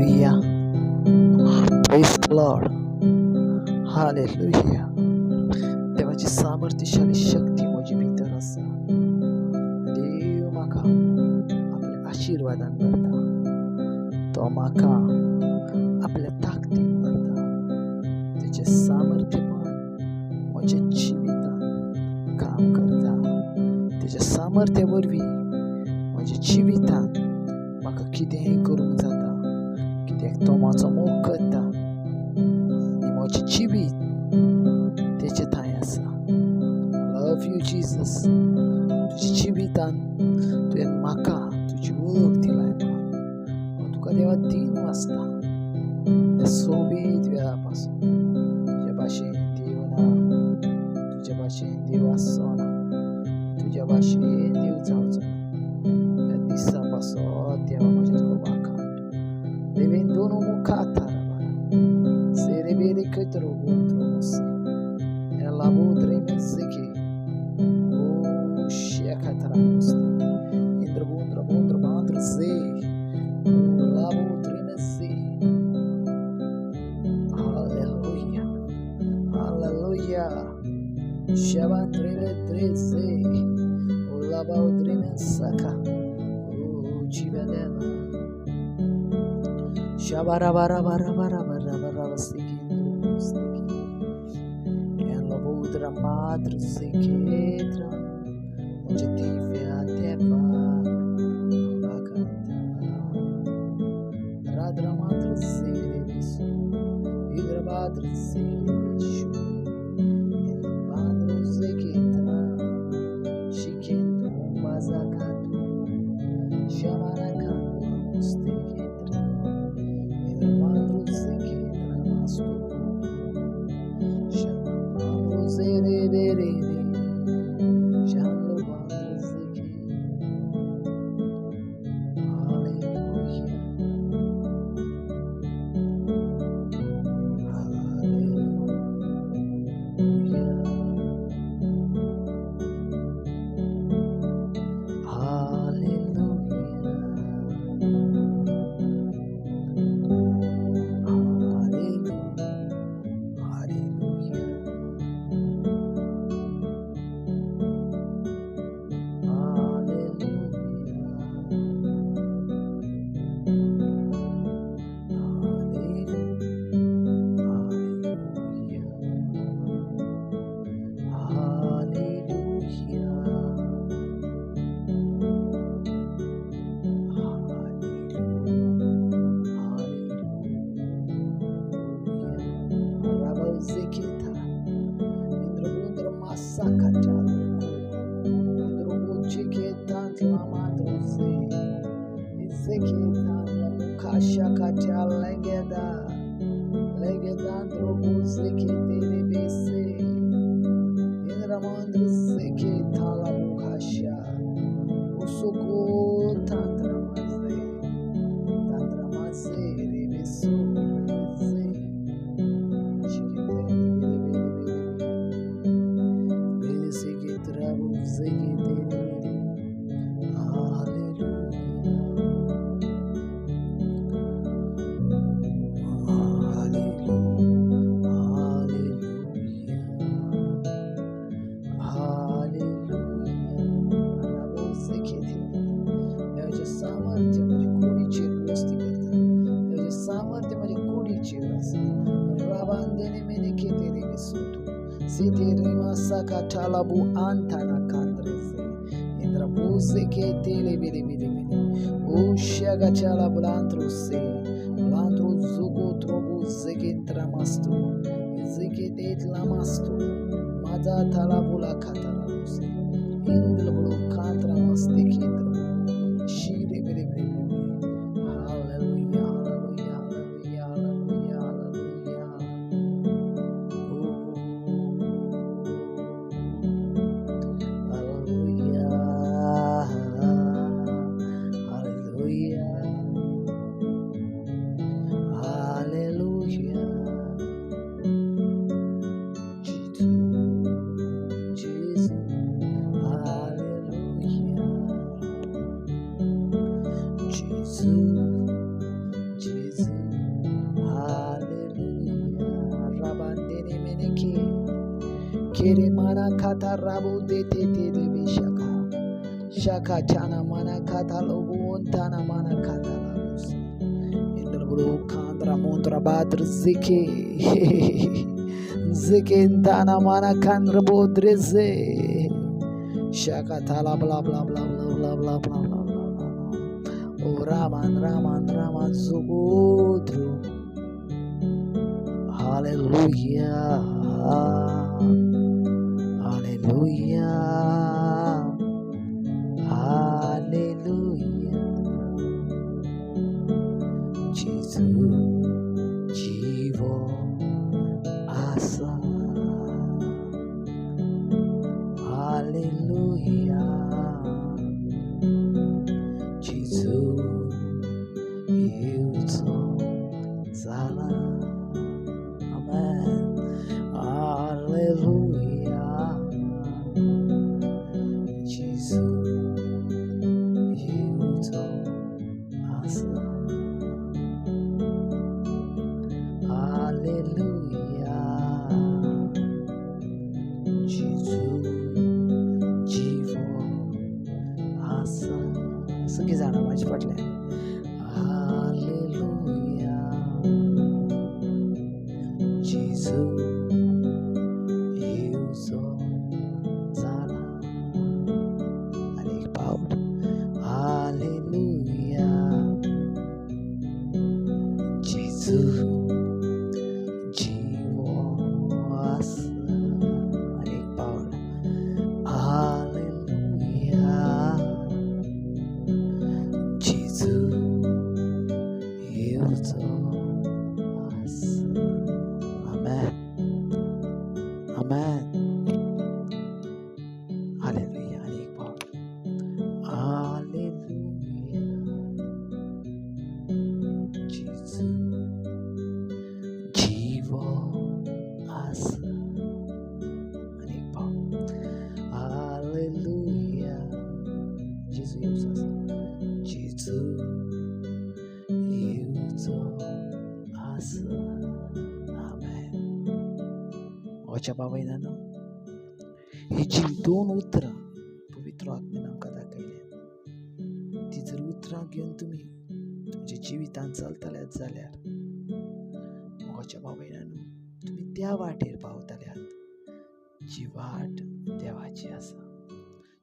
Hallelujah. Praise the Lord. Hallelujah. देवाची सामर्थ्यशाली शक्ती म्हजे भितर आसा. देव म्हाका आपल्या आशिर्वादान भरता. तो म्हाका आपल्या ताकदीन भरता. तेचें सामर्थ्यपण म्हज्या जिवितांत काम करता. तेच्या सामर्थ्या वरवीं म्हज्या जिवितांत म्हाका कितेंय करूंक जाता, कित्याक तो म्हजो मोग करता आनी म्हजें जिवीत तेचे थांय आसा. Love you Jesus. तुज्या जिवितांत तुवें म्हाका तुजी वळख दिलाय म्हणून हांव तुका देवा 3 वाजता ह्या सोबीत वेळा पासून. तुज्या भाशेन देव ना, तुज्या भाशेन देव आसचो ना, तुज्या भाशेन देव जावचो ना. ह्या दिसा पासत देवा म्हजें तुका वाखाण. Revendono mukatarabara. Serebere ketro undromose. Elabo tremezeke. O shekataramoste. Indrabundra bundra bandra ze. Labo tremeze. Hallelujah. Hallelujah. Shaban trebe treze. O labo tremensaka. O chibadema. Shabarabarabarabarabarabara siki Elabudra madre seketra onde tive até vaca Radra madre serebisu Hidra madre serebishu Elabandro seketra Shikendro mazakatu Shabarakandra musteketra Talabu antana kandreze indrabuze ke tele bele bele bele ushaga chala blantro se blantro zugo trobu zege tramasto zege det lamasto mada talabula katarabuse indlbulu kantramaste kindrabu shire bele bele bele. Hallelujah, hallelujah, hallelujah, hallelujah, hallelujah. Hallelujah. Jesus, hallelujah. Jesus, Jesus. mana kata rabu de te te de be shaka. Shaka chana mana kata lobu ontana mana kata labus. Indrabru kandra montra badr zike. Zike intana mana kandra bodreze. Shaka tala bla bla bla bla bla bla bla bla bla. O Raman Raman Raman Zugudru. Hallelujah. Hallelujah. Hallelujah. Jesu jivo asa. Hallelujah. Jesu येवचो जाला. Amen. Hallelujah. Jesu येवचो आसा. Hallelujah. Jesu जिवो आसा. सगळीं जाणां म्हाजे फाटल्यान. Hallelujah. Jesu येवचो जाला. आनी एक पावट. Hallelujah. Jesu जिवो आसा. आनी एक पावट. Hallelujah. Jesu येवचो आसा. Amen. Amen. Hallelujah. आनी एक पावट. Hallelujah. Jesu जिवो आसा. आनी एक पावट. Hallelujah. जेजू येवचो आसा. जेजू येवचो आसा. आमेन. मोगाच्या बाबायनानो, ही जी दोन उतरां पवित्र आत्म्यान आमकां दाखयल्या, ती जर उतरां घेवन तुमी तुमच्या जिवितांत चलतल्यात जाल्यार मोगाच्या बाबायनानो, तुमी त्या वाटेर पावतल्यात जी वाट देवाची आसा.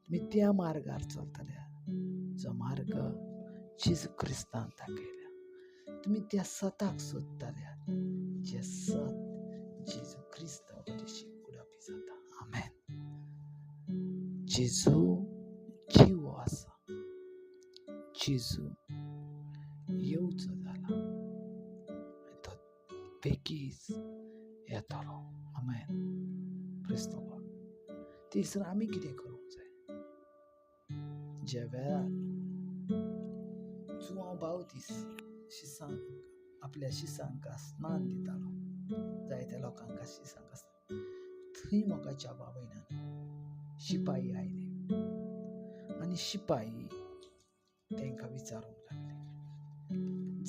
तुमी त्या मार्गार चलतल्यात जो मार्ग जेजू क्रिस्तान दाखयल्या. तुमी त्या सताक सोदतल्यात जें सत जेजू क्रिस्ता वटेशी उडपी जाता. आमेन. जेजू जिवो आसा. जेजू येवचो जाला आनी तो बेगीच येतलो. आमेन. Praise the Lord. तिसर आमी कितें करूंक जाय? ज्या वेळार जुआंव बावतीस शिसांक आपल्या शिसांक स्नान दितालो, जायत्या लोकांक शिसांक स्नान, थंय मोगाच्या बाबयनान शिपाई आयले आनी शिपाई तांकां विचारूंक लागले,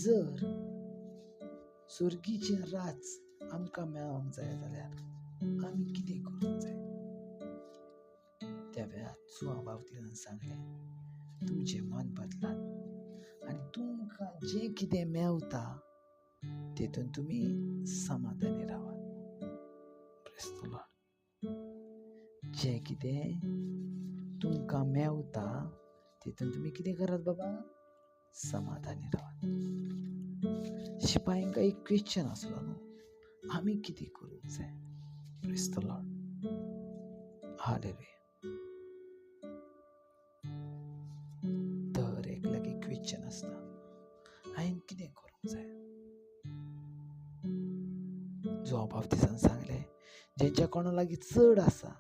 जर सुर्गीचें राज आमकां मेळोंक जाय जाल्यार आमी कितें करूंक जाय? त्या वेळार जुआंव बावतीसान सांगलें, तुमचें मन बदलात आनी तुमकां जें कितें मेवता तेतून तुमी समाधानी रावात. Praise the Lord. जें कितें तुमकां मेवता तेतून तुमी कितें करात बाबा? समाधानी रावात. शिपायांक एक क्वेश्चन आसलो न्हू, आमी कितें करूंक जाय? Praise the Lord. Hallelujah. दर एकल्याक एक क्वेश्चन आसता, हांवें कितें करूंक जाय? जुआंव बाप्तिसान सांगलें, जेंच्या कोणा लागीं चड आसा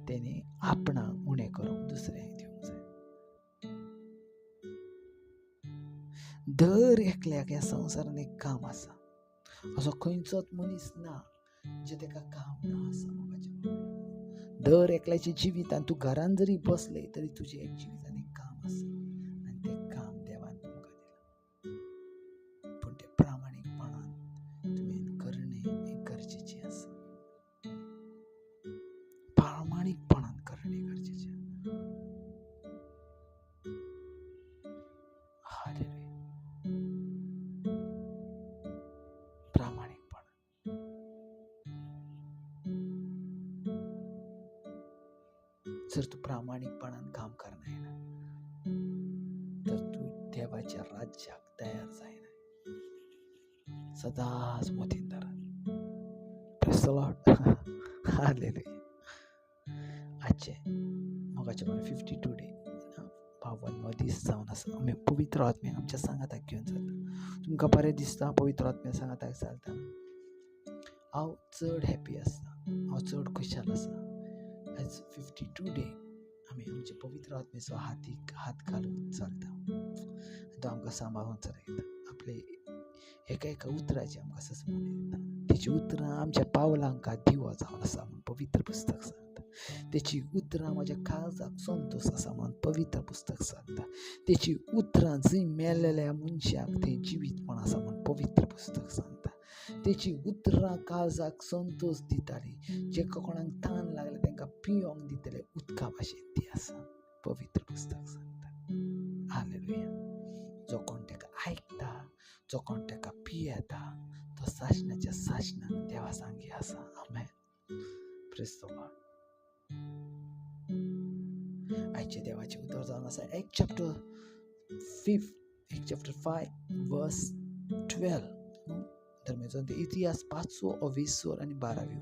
तेणी आपणाक उणें करूंक दुसऱ्यांक दिवंक जाय. दर एकल्याक ह्या संवसारांत एक काम आसा. असो खंयचोच मनीस ना जे ताका काम ना आसा. मोगाच्या दर एकल्याच्या जिवितांत तूं घरान जरी बसले तरी तुजें एक जिवितांत एक काम आसा आनी तें काम देवान तुमकां दिलां. पूण तें प्रामाणीकपणान तुवें करणें हें गरजेचें आसा. जर तूं प्रामाणीकपणान काम करनाय तर तूं देवाच्या राज्याक तयार जायना. सदांच मतीन धरात. Praise the Lord. Hallelujah. आजचे मोगाचे 52 डे 52 दीस जावन आसा. आमी पवित्र आत्म्याक आमच्या सांगाताक घेवन चलता. तुमकां बरें दिसता पवित्र आत्म्या सांगाताक चलता. हांव चड हॅपी आसता, हांव चड खुशाल आसा. आयज 52 डे आमी आमच्या पवित्र आत्म्याचो हातीक हात घालून चलता. तो आमकां सांबाळून चलयता. आपले एका एका उतराचे आमकां सजमण येता. तेची उतरां आमच्या पावलांक दिवो जावन आसा म्हूण पवित्र पुस्तक सांगता. तेची उतरां म्हज्या काळजाक संतोश आसा म्हणून पवित्र पुस्तक सांगता. तेची उतरां जंय मेल्लेल्या मनशाक थंय जिवीतपण आसा म्हूण पवित्र पुस्तक सांगता. तेची उतरां काळजाक संतोश दिताली. जेका कोणाक तान लागले तांकां पियोंक दितले उदका भाशेन ती आसा, पवित्र पुस्तक सांगता. हालेलुया. जो कोण ताका आयकता, जो कोण ताका पियेता, तो सासणाच्या सासणाक देवा सांगी आसा. आमेन. Praise the Lord. आयचे देवाचें उतर जावन आसा एक चॅप्टर 5 वर्स 12. धर्मेचो इतिहास 5वो 20 आनी 12वी.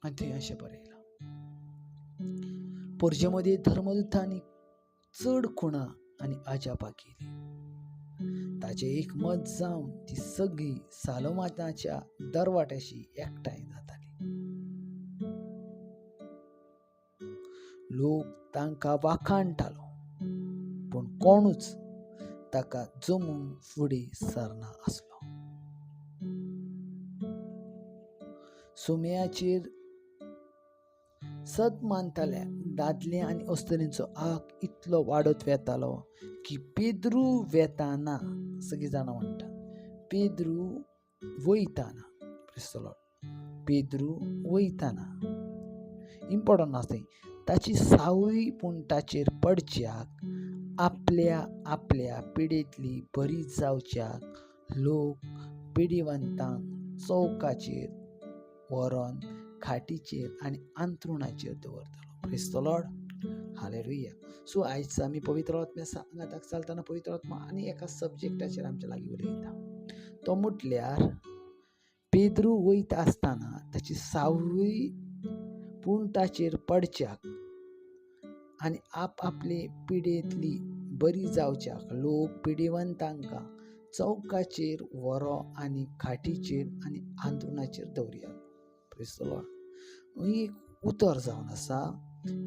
आनी थंय अशें बरयलां, पोरजे मदीं धर्मदूतांनी चड खुणां आनी अजापां केली. ताचें एक मत जावन ती सगळीं सालोमानाच्या दरवाट्याशी एकठांय जाताली. लोक तांकां वाखाणटालो, पूण कोणूच ताका जमूंक फुडें सरना आसलो. सुम्याचेर सत मानताल्या दादले आनी अस्तुरेंचो आंक इतलो वाडत वेतालो की पेद्रू वेताना, सगळीं जाणां म्हणटा पेद्रू वयताना. पेद्रू वयताना इम्पोर्टंट आसा ताची सावळी पूण ताचेर पडच्याक आपल्या आपल्या पिडेंतली बरी जावच्याक लोक पिडिवंतांक चौकाचेर व्हरोन खाटीचेर आनी अंथरुणाचेर दवरतालो. Praise the Lord. Hallelujah. So आयज आमी पवित्र आत्म्या सांगाताक चलतना पवित्र आत्मा आनी एका सब्जेक्टाचेर आमच्या लागीं उलयता. तो म्हटल्यार पेद्रू वयता आसतना ताची सावळी पूण ताचेर पडच्याक आनी आपआपले पिडेंतली बरी जावच्याक लोक पिडिवंतांकां चौकाचेर व्हरो आनी खाटीचेर आनी अंथरुणाचेर दवरयालो. Praise the Lord. ही एक उतर जावन आसा.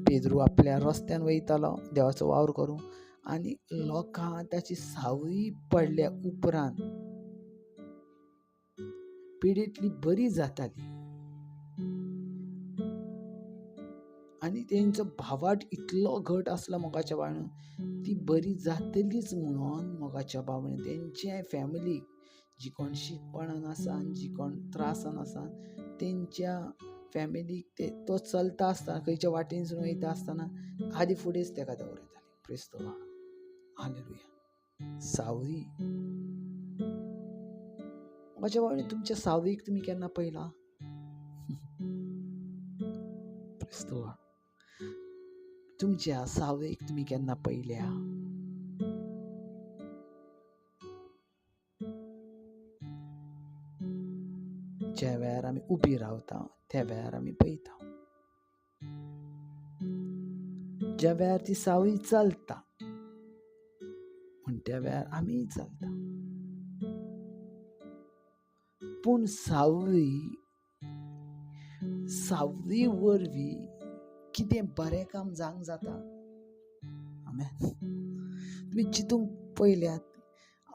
पेद्रू आपल्या रस्त्यान वयतालो देवाचो वावर करूंक आनी लोकांक ताची सावळी पडल्या उपरांत पिडेंतली बरी जाताली आनी तेंचो भावाट इतलो घट आसलो मोगाच्या बावळ्यान, ती बरी जातलीच म्हणून मोगाच्या बावळ्यान तेंच्या फॅमिलीक जी कोण शीकपणान आसा आनी जी कोण त्रासान आसा तेंच्या फॅमिलीक ते तो चलता आसतना खंयच्या वाटेनसून वयता आसतना आदी फुडेंच तेका दवरताली. Praise the Lord. Hallelujah. सावळी मोगाच्या बावळ्यान, तुमच्या सावळीक तुमी केन्ना पळयला? Praise the Lord. तुमच्या सावळीक तुमी केन्ना पळयल्या? ज्या वेळार आमी उबी रावता त्या वेळार आमी पळयता. ज्या वेळार ती सावळी चलता म्हण त्या वेळार आमीय चलता. पूण सावळी सावळी वरवीं कितें बरें काम जावंक जाता? आमेन. तुमी चिंतूंक पळयल्यात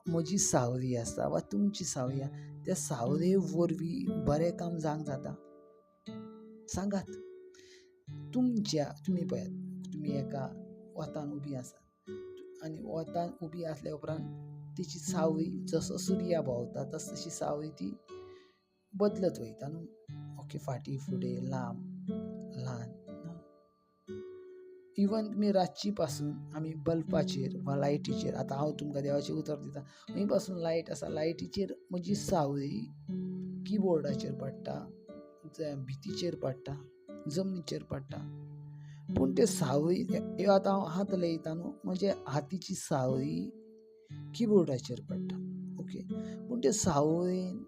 म्हजी सावळी आसा वा तुमची सावळी आसा, त्या सावळे वरवीं बरें काम जावंक जाता? सांगात. तुमच्या तुमी पळयात, तुमी एका वतान उबी आसात आनी वतान उबी आसल्या उपरांत तिची सावळी जसो सुर्या भोंवता तस तशी सावळी ती बदलत वयता न्हू. ओके, फाटीं फुडें लांब ल्हान. इवन तुमी रातची पासून आमी बल्बाचेर वा लायटीचेर, आतां हांव तुमकां देवाचें उतर दिता, खंय पासून लायट आसा लायटीचेर म्हजी सावळी किबोर्डाचेर पडटा, भितीचेर पडटा, जमनीचेर पडटा. पूण ते सावळी ह्यो आतां हांव हात लयता न्हू, म्हणजे हातीची सावळी किबोर्डाचेर पडटा. ओके, पूण ते सावळेन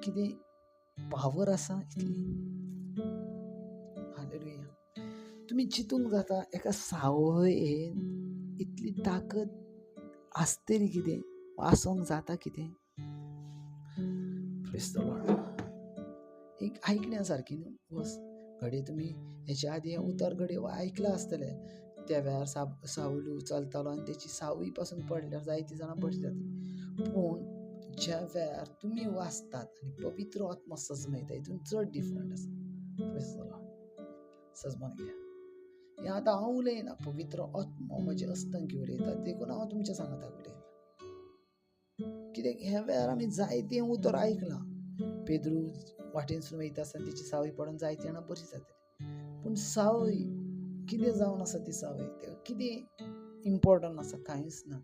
कितें पावर आसा इतली? हालेलुया. तुमी चिंतूंक जाता एका सावळेन इतली ताकद आसतली कितें, आसोंक जाता कितें? Praise the Lord. एक आयकण्या सारकी न्हू वस. घडये तुमी हेच्या आदी हें उतर घडये आयकलां आसतलें. त्या वेळार सावलू चलतालो आनी तेची सावळी पासून पडल्यार जायतीं जाणां बरी जातलीं. पूण ज्या वेळार तुमी वाचतात आनी पवित्र आत्मो सजमयता, हितून चड डिफरंट आसा. Praise the Lord. सजमोन घेया. हें आतां हांव उलयना, पवित्र आत्मो म्हजे अस्तंकी उलयता, देखून हांव तुमच्या सांगाताक उलयता. कित्याक ह्या वेळार आमी जायतें उतर आयकलां. पेद्रू वाटेनसून वयता आसतना तेची सावळी पडून जायतीं जाणां बरीं जातलीं. पूण सावळी कितें जावन आसा ती सावळी, तेका कितें इम्पोर्टंट आसा? कांयच ना.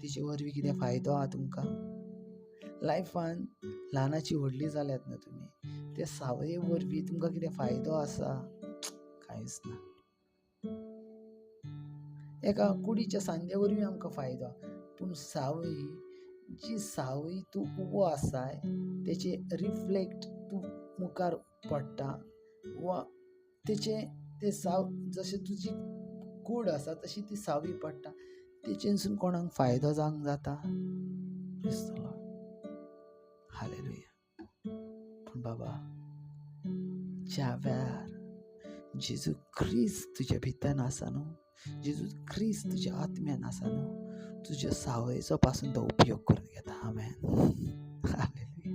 तिचे वरवीं कितें फायदो आहा तुमकां? लायफान ल्हानाची व्हडली जाल्यात न्हू तुमी, ते सावळे वरवीं तुमकां कितें फायदो आसा? कांयच ना. एका कुडीच्या सांद्या वरवीं आमकां फायदो, पूण सावळी, जी सावळी तूं उबो आसाय तेचे रिफ्लेक्ट तूं मुखार पडटा, वा तेचे ते साव जशें तुजी कूड आसा तशी ती सावळी पडटा, तेचेनसून कोणाक फायदो जावंक जाता? हालेलुया. पूण बाबा, ज्या वेळार जेजू क्रिस्त तुज्या भितर आसा न्हू, जेजू क्रिस्त तुज्या आत्म्यान आसा न्हू, तुज्या सावळेचो पासून तो उपयोग करून घेता. आमेन. हालेलुया.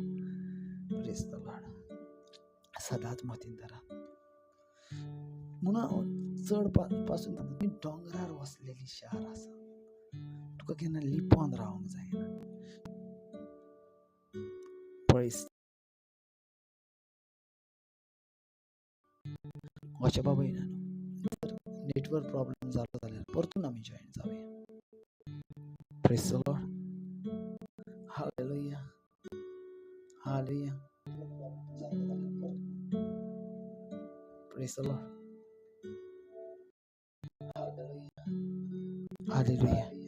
Praise the Lord. सदांच मतीन धरा. म्हणून चड पासून तुमी दोंगरार वसलेली शार आसा, तुका केन्ना लिपोन रावंक जायना. पळय वचे बाबा येना, नेटवर्क प्रॉब्लम जालो जाल्यार परतून आमी join जावया. Praise the Lord. Hallelujah. Hallelujah. Praise the Lord. Hallelujah.